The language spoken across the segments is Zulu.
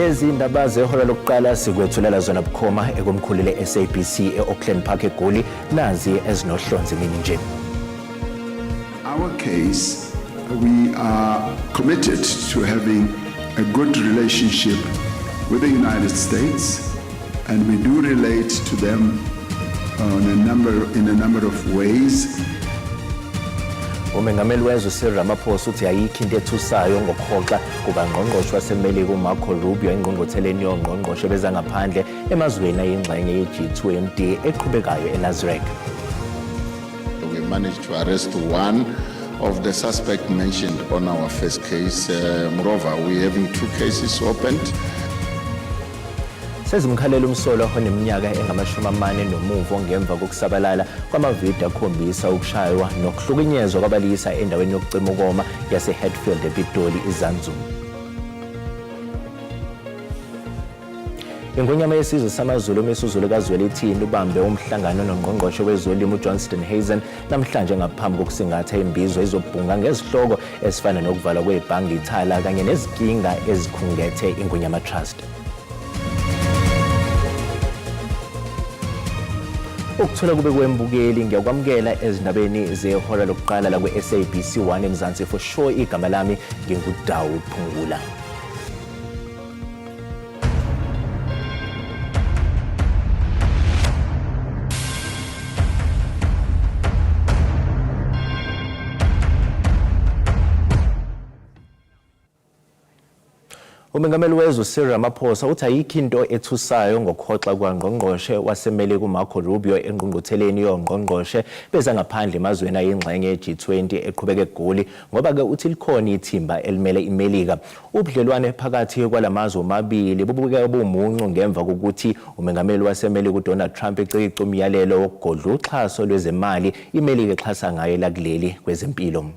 Lezi ndaba zehora lokuqala sikwethulela zona bukhoma ekomkhulu le-SABC e-Auckland Park eGoli, nazi ezinohlonze mini nje. Our case, we are committed to having a good relationship with the United States, and we do relate to them in a number of ways. Umengameli wezwe Cyril Ramaphosa uthi ayikho into ethusayo ngokuhoxa kukangqongqoshe waseMelika uMarco Rubio engqungqutheleni yongqongqoshe bezangaphandle emazweni ayingxenye ye-G20 eqhubekayo eNasrec. We managed to arrest one of the suspect mentioned on our first case. Moreover, we're having two cases opened. Sezimkhalela umsolwa oneminyaka engamashumi amane nomuvo ngemva kokusabalala kwamavidiyo akhombisa ukushaywa nokuhlukunyezwa kwabalisa endaweni yokucima ukoma yase-Hatfield ePitoli iZanzum. Ingonyama yesizwe samaZulu uMisuzulu kaZwelithini ubambe umhlangano nongqongqoshe wezolimo uJohnston Hazen namhlanje ngaphambi kokusingatha imbizo ezobhunga ngezihloko ezifana nokuvalwa kwebhange Ithala kanye nezinkinga ezikhungethe Ingonyama Trust. Ukuthola kube kwembukeli, ngiyakwamukela ezindabeni zehora lokuqala la kwi-SABC 1 eMzansi for sure. Igama lami nginguDawu Phungula. Umengameli wezwe Cyril Ramaphosa uthi ayikho into ethusayo ngokuhoxa kwangqongqoshe waseMelika uMarco Rubio engqungqutheleni yongqongqoshe bezangaphandle emazweni ayingxenye ye-G20 eqhubeka eGoli, ngoba-ke uthi likhona ithimba elimele iMelika. Ubudlelwane phakathi kwalamazwe omabili bubukeka bumuncu ngemva kokuthi umengameli waseMelika uDonald Trump ecikice umyalelo wokugodla uxhaso lwezemali iMelika exhasa ngayo elakuleli kwezempilo.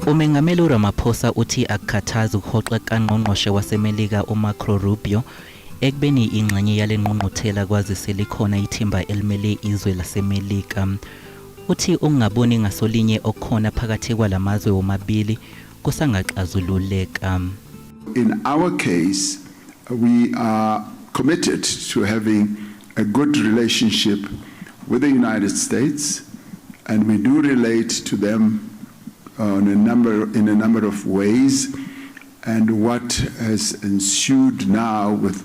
Umengameli uRamaphosa uthi akukhathazi ukuhoxa kangqongqoshe waseMelika uMarco Rubio ekubeni ingxenye yale ngqungquthela, kwazise likhona ithimba elimele izwe laseMelika. Uthi ukungaboni ngasolinye okukhona phakathi kwalamazwe womabili kusangaxazululeka. In our case, we are committed to having a good relationship with the United States, and we do relate to them in a number of ways. And what has ensued now with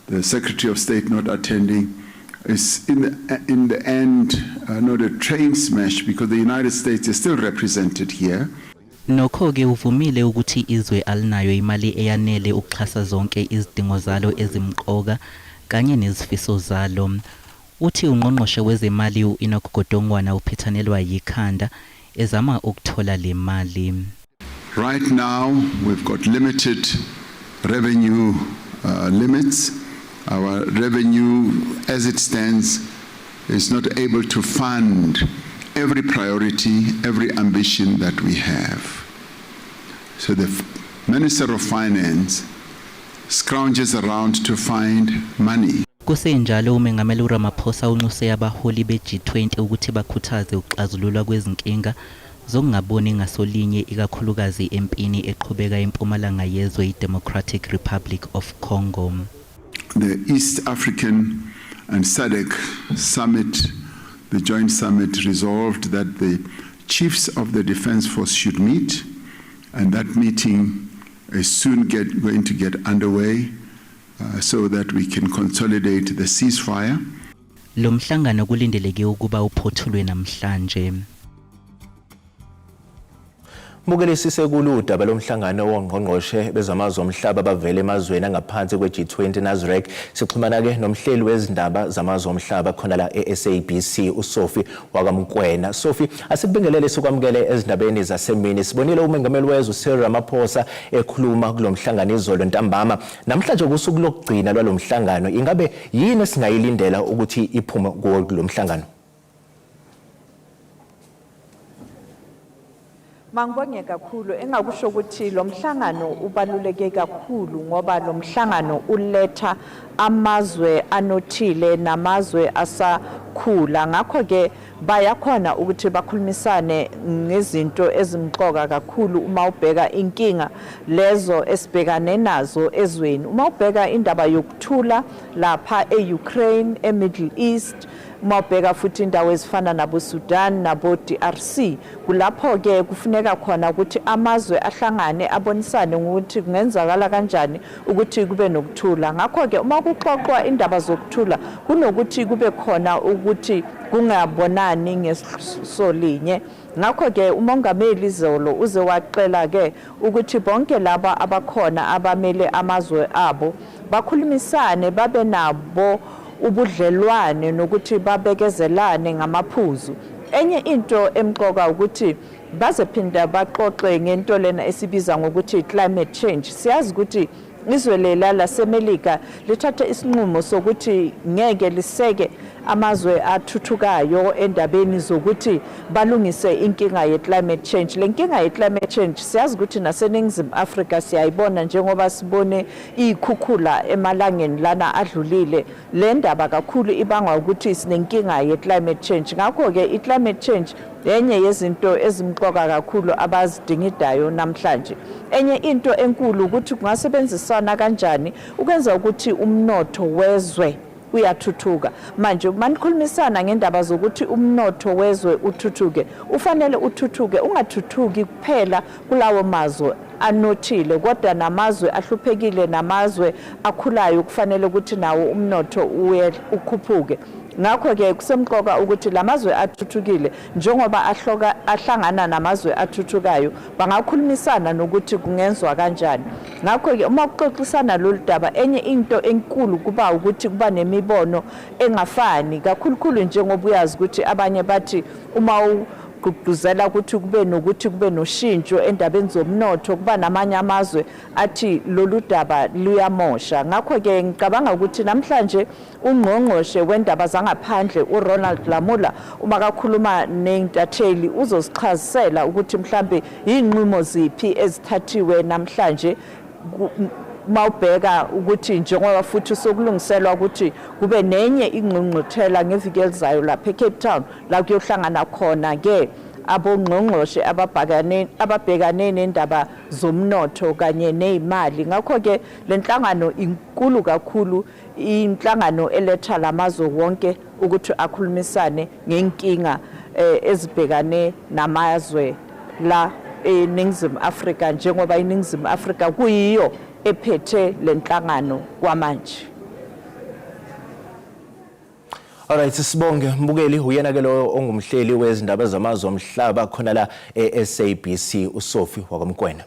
the Secretary of State not attending is in the end not a train smash, because the United States is still represented here. Nokho-ke uvumile ukuthi izwe alinayo imali eyanele ukuxhasa zonke izidingo zalo ezimqoka kanye nezifiso zalo. Uthi ungqongqoshe wezemali u-Enoch Godongwana uphethanelwa yikhanda ezama ukuthola le mali. Right now, we've got limited revenue limits. Our revenue, as it stands, is not able to fund every priority, every ambition that we have. So the Minister of Finance scrounges around to find money. Kusenjalo, umengameli uRamaphosa unxuse abaholi be-G20 ukuthi bakhuthaze ukuxazululwa kwezinkinga zokungaboni ngasolinye, ikakhulukazi empini eqhubeka empumalanga yezwe i-Democratic Republic of Congo. The East African and SADC summit, the joint summit, resolved that the chiefs of the defense force should meet, and that meeting is soon going to get underway so that we can consolidate the ceasefire. Lo mhlangano kulindeleke ukuba uphothulwe namhlanje. Mbukeli, sisekulo udaba lomhlangano wongqongqoshe bezamazwe omhlaba abavela emazweni angaphansi kwe-G20 Nasrec. Sixhumana-ke nomhleli wezindaba zamazwe omhlaba khona la e-SABC uSophie wakaMkwena. Sophie, asikubingelele, sikwamukele ezindabeni zasemini. Sibonile umengameli wezwe Cyril Ramaphosa ekhuluma kulo mhlangano izolo ntambama. Namhlanje kusuku lokugcina lwalo mhlangano. Ingabe yini esingayilindela ukuthi iphume kuwo kulo mhlangano? Mangibonge kakhulu. Engakusho ukuthi lo mhlangano ubaluleke kakhulu ngoba lo mhlangano uletha amazwe anothile namazwe. iyakhula. Ngakho-ke bayakhona ukuthi bakhulumisane ngezinto ezimqoka kakhulu uma ubheka inkinga lezo esibhekane nazo ezweni. Uma ubheka indaba yokuthula lapha e-Ukraine, e-Middle East, uma ubheka futhi indawo ezifana nabo-Sudan nabo-DRC, kulapho-ke kufuneka khona ukuthi amazwe ahlangane abonisane ngokuthi kungenzakala kanjani ukuthi kube nokuthula. Ngakho-ke uma kuxoxwa indaba zokuthula kunokuthi kube khona ukuthi kungabonani ngeso linye. Ngakho-ke uMongameli Zolo uze waxela-ke ukuthi bonke laba abakhona abamele amazwe abo bakhulumisane, babe nabo ubudlelwane nokuthi babekezelane ngamaphuzu. Enye into emqoka ukuthi bazephinda baxoxe ngento lena esibiza ngokuthi climate change. Siyazi ukuthi izwe lela laseMelika lithathe isinqumo sokuthi ngeke liseke amazwe athuthukayo endabeni zokuthi balungise inkinga ye-climate change. Le nkinga ye-climate change siyazi ukuthi naseNingizimu Afrika siyayibona, njengoba sibone iy'khukhula emalangeni lana adlulile. Le ndaba kakhulu ibangwa ukuthi sinenkinga ye-climate change. Ngakho-ke i-climate change enye yezinto ezimqoka kakhulu abazidingidayo namhlanje. Enye into enkulu ukuthi kungasebenzisana kanjani ukwenza ukuthi umnotho wezwe uyathuthuka. Manje manikhulumisana ngendaba zokuthi umnotho wezwe uthuthuke, ufanele uthuthuke, ungathuthuki kuphela kulawo mazwe anothile, kodwa namazwe ahluphekile namazwe akhulayo kufanele ukuthi nawo umnotho uye ukhuphuke. Ngakho-ke kusemqoka ukuthi lamazwe athuthukile njengoba ahlangana namazwe athuthukayo bangakhulumisana nokuthi kungenzwa kanjani. Ngakho-ke uma kuxoxisana lolu daba, enye into enkulu kuba ukuthi kuba nemibono engafani kakhulukhulu, njengoba uyazi ukuthi abanye bathi uma ugqugquzela ukuthi kube nokuthi kube noshintsho endabeni zomnotho, kuba namanye amazwe athi lolu daba luyamosha. Ngakho-ke ngicabanga ukuthi namhlanje ungqongqoshe wendaba zangaphandle uRonald Lamola uma kakhuluma ney'ntatheli uzosichazisela ukuthi mhlambe yiy'nqumo ziphi ezithathiwe namhlanje, mawubheka ukuthi njengoba futhi sokulungiselwa ukuthi kube nenye ingqungquthela ngeviki elizayo lapha eCape Town, la kuyohlangana khona-ke abongqongqoshe ababhekane nendaba zomnotho kanye ney'mali. Ngakho-ke le nhlangano inkulu kakhulu, inhlangano eletha lamazwe wonke ukuthi akhulumisane ngenkinga ezibhekane namazwe la eNingizimu Afrika, njengoba iNingizimu Afrika kuyiyo ephethe lenhlangano kwamanje. Alright, sibonge mbukeli. Uyena ke lo ongumhleli wezindaba zamazwe omhlaba khona la e-SABC, uSophie waKwaMkwena.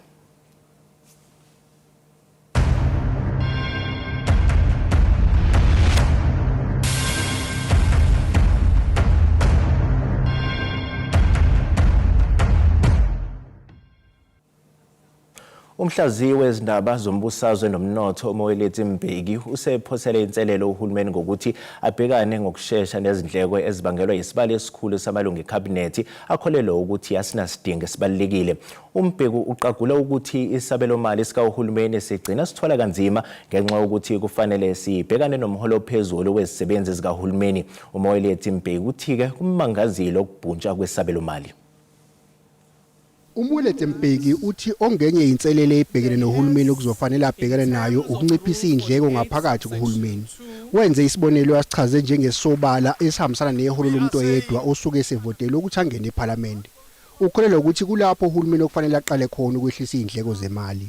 Umhlaziyi wezindaba zombusazwe nomnotho uMoeletsi Mbeki usephosele inselelo uhulumeni ngokuthi abhekane ngokushesha nezindleko ezibangelwa yisibalo esikhulu samalungu ekhabinethi akholelwa ukuthi asinasidingo esibalulekile. UMbeki uqagula ukuthi isabelomali sikahulumeni sigcina sithola kanzima ngenxa yokuthi kufanele sibhekane nomholo ophezulu wezisebenzi zikahulumeni. UMoeletsi Mbeki uthi-ke kumangazile ukubhuntsha kwesabelomali. UMoeletsi Mbeki uthi ongenye inselele ebhekene nohulumeni okuzofanele abhekane nayo ukunciphisa izindleko ngaphakathi kuhulumeni. Wenze isibonelo asichaze njengesobala esihambisana neholo lomuntu oyedwa osuke esevotelwe ukuthi angene ephalamende. Ukholelwa ukuthi kulapho uhulumeni okufanele aqale khona ukwehlisa izindleko zemali.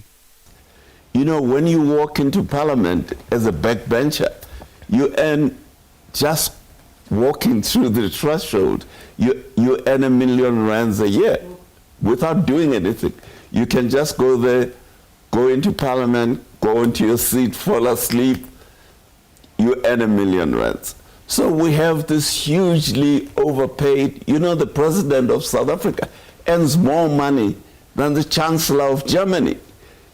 You know, when you walk into parliament as a backbencher, you earn, just walking through the threshold, you earn R1 million a year without doing anything. You can just go there, go into parliament, go into your seat, fall asleep, you earn R1 million. So we have this hugely overpaid, the president of South Africa earns more money than the chancellor of Germany.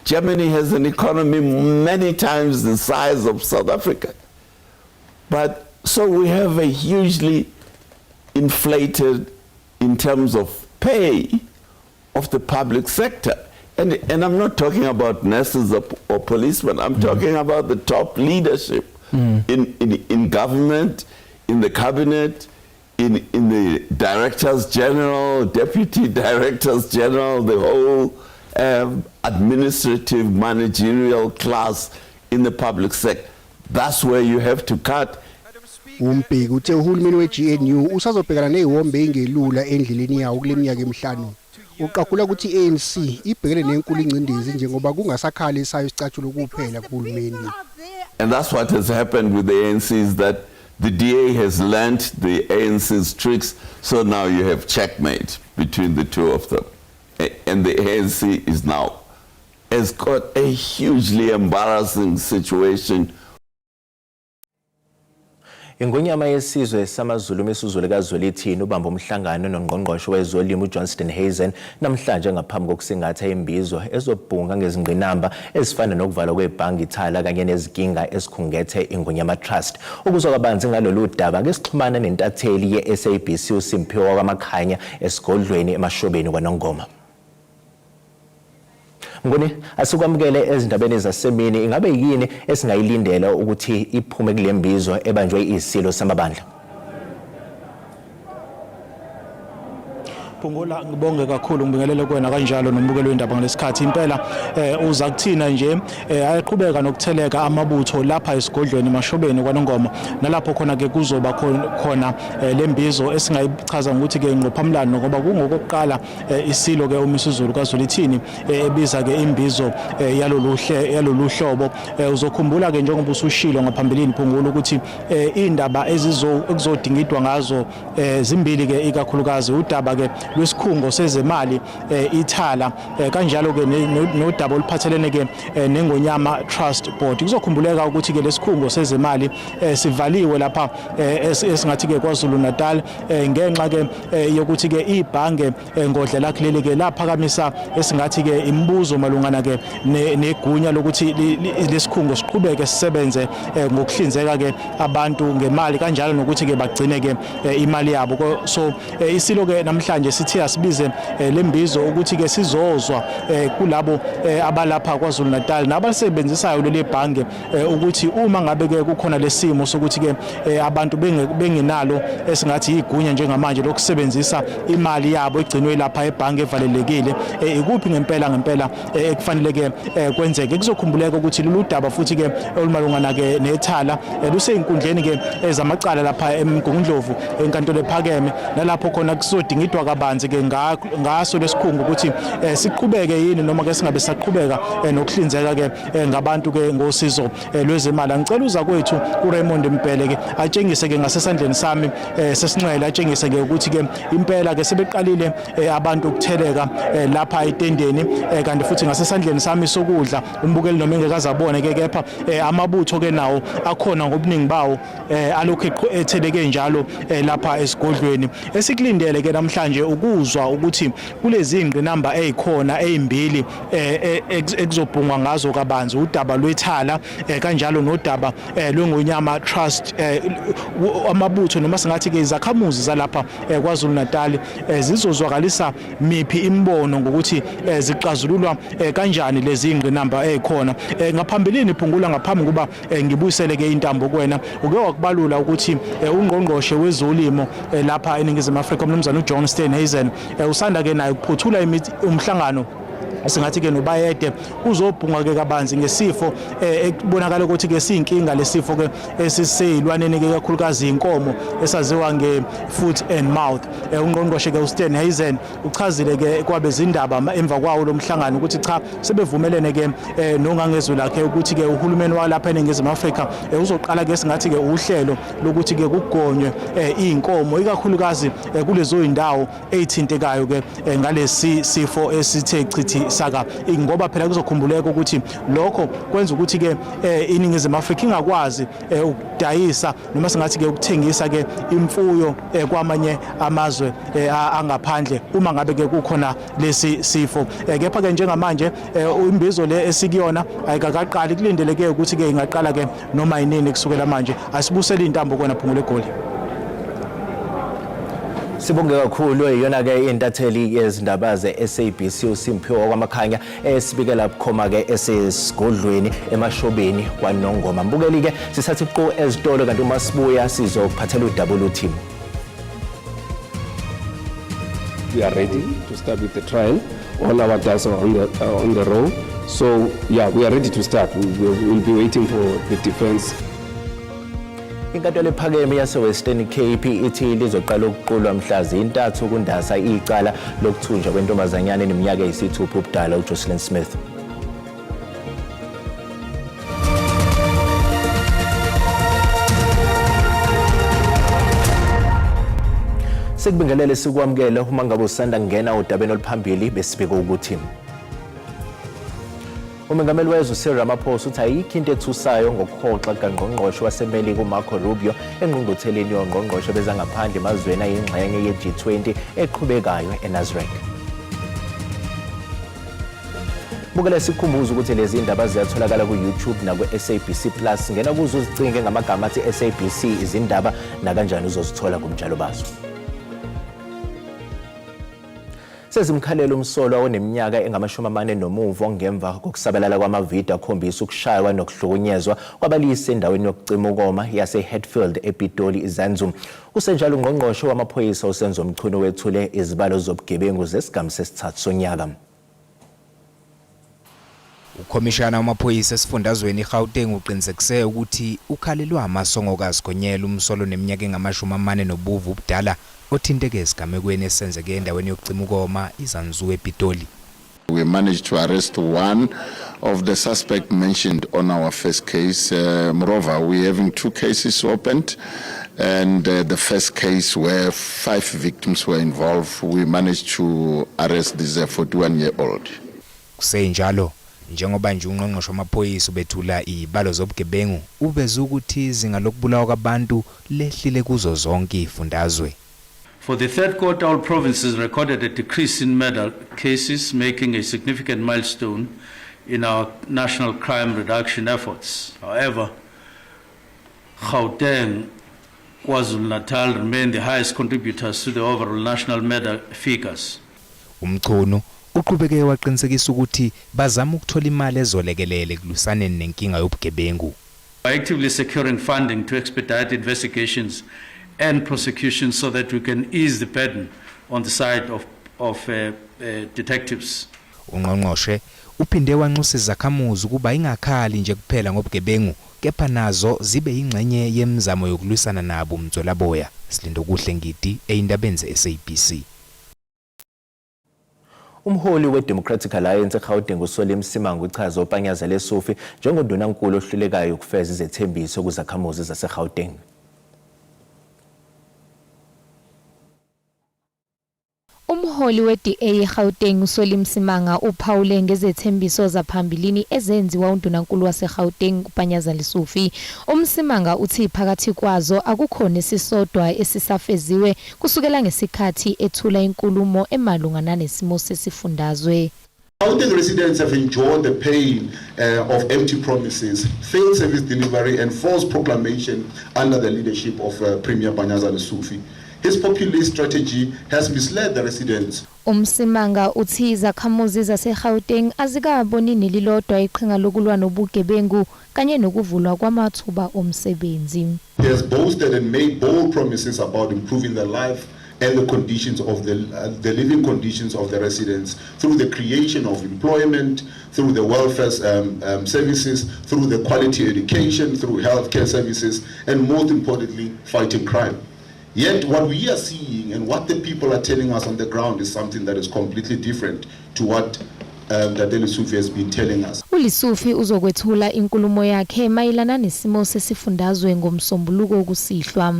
Germany has an economy many times the size of South Africa. But so we have a hugely inflated in terms of pay of the public sector. And I'm not talking about nurses or policemen. I'm talking about the top leadership in government, in the cabinet, in the directors general, deputy directors general, the whole administrative managerial class in the public sector. That's where you have to cut. UMbeki uthe uhulumeni we-GNU usazobhekana neziwombe ezingelula endleleni yawo kule minyaka emihlanu. Uqagula ukuthi i-ANC ibhekene nenkulu ingcindezi njengoba kungasakhali esayo isicathulo kuphela kuhulumeni. And that's what has happened with the ANC, is that the DA has learned the ANC's tricks, so now you have checkmate between the two of them. And the ANC is now has got a hugely embarrassing situation. Ingonyama yesizwe samaZulu uMisuzulu kaZwelithini ubamba umhlangano nongqongqoshe wezolimo uJohn Steenhuisen namhlanje ngaphambi kokusingatha imbizo ezobhunga ngezingqinamba ezifana nokuvalwa kwebhange Ithala kanye nezinkinga ezikhungethe Ingonyama Trust. Ukuzwa kabanzi ngalolu daba ke sixhumana nentatheli ye-SABC uSimphiwe Kwamakhanya esigodlweni eMashobeni kwaNongoma. Mnguni, asikwamukele ezindabeni zasemini. Ingabe yini esingayilindela ukuthi iphume kule mbizo ebanjwe isilo samabandla? Phungula, ngibonge kakhulu, ngibingelele kuwena kanjalo nombukelo wendaba ngalesikhathi. Impela uza kuthina nje, ayaqhubeka nokutheleka amabutho lapha esigodlweni Mashobeni kwaNongoma, nalapho khona ke kuzoba khona lembizo esingayichaza ngokuthi ke ingqophamlando, ngoba kungokokuqala isilo ke uMisuzulu kaZwelithini ebiza ke imbizo yalolu hlobo. Uzokhumbula ke njengoba usushilo ngaphambilini, Phungula, ukuthi indaba ezizo ekuzodingidwa ngazo zimbili ke, ikakhulukazi udaba ke lwesikhungo sezemali Ithala, kanjalo ke nodaba oluphathelene ke neNgonyama Trust Board. Kuzokhumbuleka ukuthi ke lesikhungo sezemali sivaliwe lapha esingathi ke KwaZulu Natal ngenxa ke yokuthi ke ibhange ngodla lakuleli ke laphakamisa esingathi ke imibuzo malungana ke negunya lokuthi lesikhungo siqhubeke sisebenze ngokuhlinzeka ke abantu ngemali, kanjalo nokuthi ke bagcine ke imali yabo. So isilo ke namhlanje sithi asibize lembizo ukuthi ke sizozwa kulabo abalapha KwaZulu Natal nabalisebenzisayo leli bhange ukuthi uma ngabe ke kukhona lesimo sokuthi ke abantu bengenalo esingathi igunya njengamanje lokusebenzisa imali yabo egcinwe lapha ebhange evalelekile, ikuphi ngempela ngempela ekufanele ke kwenzeke. Kuzokhumbuleka ukuthi lolu daba futhi ke olumalungana ke neThala luseyinkundleni ke ezamacala lapha eMgungundlovu, enkantolo ephakeme, nalapho khona kuzodingidwa kabanzi ke ngaso lesikhungo ukuthi siqhubeke yini noma ke singabe saqhubeka nokuhlinzeka ke ngabantu ke ngosizo lwezemali. Angicela uza kwethu uRaymond Mbhele ke atshengise ke ngasesandleni sami sesinxele, atshengise ke ukuthi ke impela ke sebeqalile abantu ukutheleka lapha etendeni, kanti futhi ngasesandleni sami sokudla, umbukeli noma engekaze abone ke, kepha amabutho ke nawo akhona ngobuningi bawo, alokhu etheleke njalo lapha esigodlweni. Esikulindele ke namhlanje ukuzwa ukuthi kulezi ingqinamba ezikhona ezimbili ekuzobhungwa ngazo kabanzi, udaba lweThala kanjalo nodaba lweNgonyama Trust, amabutho noma singathi ke izakhamuzi zalapha KwaZulu Natal zizozwakalisa miphi imibono ngokuthi zixazululwa kanjani lezi ingqinamba ezikhona. Ngaphambilini, Phungula, ngaphambi kuba ngibuyisele ke intambo kuwena, uke wakubalula ukuthi ungqongqoshe wezolimo lapha eNingizimu Afrika, umnumzana uJohn Steenhuisen, usanda ke naye ukuphothula umhlangano singathi ke noBayede, uzobhunga ke kabanzi ngesifo ekubonakala ukuthi ke siyinkinga, lesifo ke esiseyilwaneni ke, kakhulukazi inkomo, esaziwa nge foot and mouth. Ungqongqoshe ke uSteenhuisen uchazile ke kwabezindaba emva kwawo lo mhlangano ukuthi cha, sebevumelene ke nongangezwe lakhe ukuthi ke uhulumeni walapha eNingizimu Afrika uzoqala ke singathi ke uhlelo lokuthi ke kugonywe inkomo, ikakhulukazi kulezo indawo eyithintekayo ke ngalesi sifo esithe chithi saka, ngoba phela kuzokhumbuleka ukuthi lokho kwenza ukuthi ke iNingizimu Afrika ingakwazi ukudayisa noma singathi ke ukuthengisa ke imfuyo kwamanye amazwe angaphandle uma ngabe ke kukhona lesi sifo. Kepha ke njengamanje imbizo le esikuyona ayikakaqali, kulindeleke ukuthi ke ingaqala ke noma yinini kusukela manje. Asibusele intambo kona, Phungula, eGoli. Sibonge kakhulu. Iyona-ke intatheli yezindaba ze-SABC uSimphiwe Kwamakhanya esibikela bukhoma-ke esesigodlweni eMashobeni kwaNongoma. Mbukeli-ke, sisathi qo ezitolo, kanti uma sibuya sizokuphathela udaba oluthi we are ready to start with the trial. All our ducks are on the row. So yeah, we are ready to start. We will be waiting for the defense. Inkantolo ephakeme yaseWestern Cape ithi lizoqala ukuqulwa mhla zintathu kuNdasa icala lokuthunjwa kwentombazanyana eneminyaka eyisithupha ubudala uJoshlin Smith. Sikubingelele sikwamukele uma ngabe usanda kungena odabeni oluphambili besibika ukuthi uMengameli wezwe uCyril Ramaphosa uthi ayikho into ethusayo ngokuhoxa kukangqongqoshe waseMelika uMarco Rubio engqungqutheleni yongqongqoshe bezangaphandle emazweni ayingxenye ye-G20 eqhubekayo eNasrec. Bukela sikukhumbuza ukuthi lezi ndaba ziyatholakala ku-YouTube naku-SABC Plus. Ngena kuzo uzicinge ngamagama athi SABC izindaba nakanjani uzozithola ngobunjalo bazo. Sezimkhalele umsolwa oneminyaka engamashumi amane nomuvo ngemva kokusabalala kwamavidiyo akhombisa ukushaywa nokuhlukunyezwa kwabalisa endaweni yokucima ukoma yase-Hatfield ePitoli iZanzu. Kusenjalo ungqongqoshe wamaphoyisa uSenzo Mchunu wethule izibalo zobugebengu zesigamu sesithathu sonyaka. Ukhomishana wamaphoyisa esifundazweni iGauteng uqinisekise ukuthi ukhalelwa amasongo kaSigonyela umsolwa oneminyaka engamashumi amane nobuvu ubudala othinteke esigamekweni esenzeke endaweni yokucima ukoma iZanzu ePitoli. We managed to arrest one of the suspect mentioned on our first case. Moreover, we're having two cases opened, and the first case where five victims were involved, we managed to arrest this 41-year-old. Kusenjalo njengoba nje ungqongqoshe wamaphoyisa ubethula izibalo zobugebengu uveze ukuthi izinga lokubulawa kwabantu lehlile kuzo zonke izifundazwe. For the third quarter, all provinces recorded a decrease in murder cases, making a significant milestone in our national crime reduction efforts. However, Gauteng, KwaZulu-Natal remain the highest contributors to the overall national murder figures. UMchunu uqhubeke waqinisekisa ukuthi bazama ukuthola imali ezolekelela ekulwisaneni nenkinga yobugebengu. By actively securing funding to expedite investigations and prosecutions so that we can ease the burden on the side of detectives. Ungqongqoshe uphinde wanxusa izakhamuzi ukuba ingakhali nje kuphela ngobugebengu kepha nazo zibe ingxenye yemizamo yokulwisana nabo umtswelaboya. Silindokuhle Ngidi ezindabeni ze-SABC. Umholi we-Democratic Alliance eGauteng uSolly Msimanga uchaze uPanyaza Lesufi njengondunankulu ohlulekayo ukufeza izethembiso kuzakhamuzi zaseGauteng. Umholi we-DA eGauteng uSolly Msimanga uphawule ngezethembiso zaphambilini ezenziwa undunankulu waseGauteng uPanyaza Lesufi. UMsimanga uthi phakathi kwazo akukho nesisodwa esisafeziwe kusukela ngesikhathi ethula inkulumo emalungana nanesimo sesifundazwe. Gauteng residents have endured the pain of empty promises, failed service delivery, and false proclamation under the leadership of Premier Panyaza Lesufi. His populist strategy has misled the residents. UMsimanga uthi izakhamuzi zaseGauteng azikaboni nelilodwa iqhinga lokulwa nobugebengu kanye nokuvulwa kwamathuba omsebenzi. He has boasted and made bold promises about improving the life and the conditions of the living conditions of the residents through the creation of employment, through the welfare services, through the quality education, through healthcare services, and most importantly, fighting crime. Yet what we are seeing and what the people are telling us on the ground is something that is completely different to what Tate Lesufi has been telling us. ULesufi uzokwethula inkulumo yakhe mayelana nesimo sesifundazwe ngomsombuluko kusihlwa.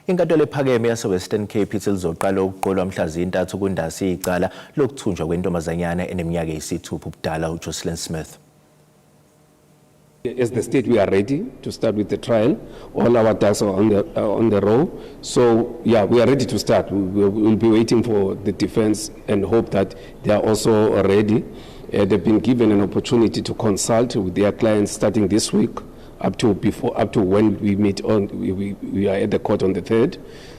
Inkantolo ephakeme yase-Western Cape ithi lizoqala ukuqulwa mhla zintathu kuNdasa icala lokuthunjwa kwentombazanyana eneminyaka eyisithupha ubudala uJoshlin Smith. As the state, we are ready to start with the trial. All our ducks are on the row. So, yeah, we are ready to start. We will be waiting for the defense and hope that they are also ready. They've been given an opportunity to consult with their clients starting this week up to when we meet on, we are at the court on the 3rd.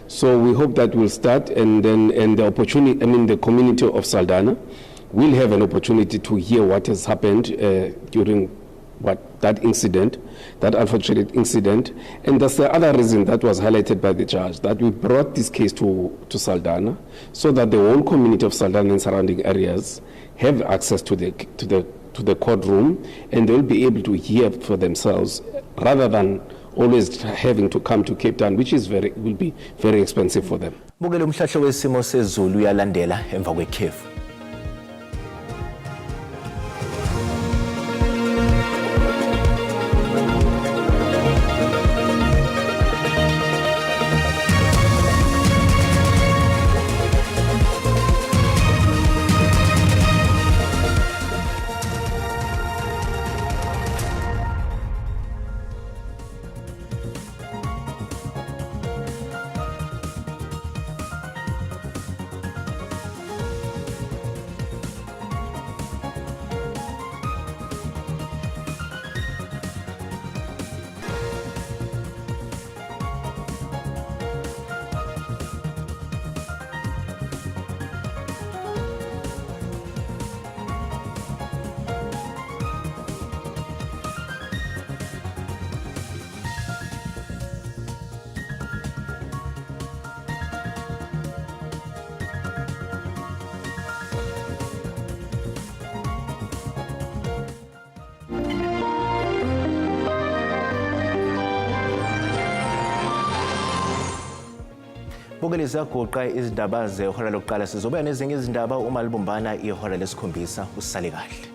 So we hope that we'll start and then, and the opportunity, I mean, the community of Saldanha will have an opportunity to hear what has happened during what that incident, that unfortunate incident. And that's the other reason that was highlighted by the judge, that we brought this case to Saldanha so that the whole community of Saldanha and surrounding areas have access to the courtroom, and they'll be able to hear for themselves rather than always having to come to Cape Town, which is very will be very expensive for them. Bukele umhlahlo wesimo sezulu uyalandela emva kwekhefu. Bukele ziyagoqa izindaba zehora lokuqala. Sizobuya nezinye izindaba uma libumbana ihora lesikhombisa. Usale kahle.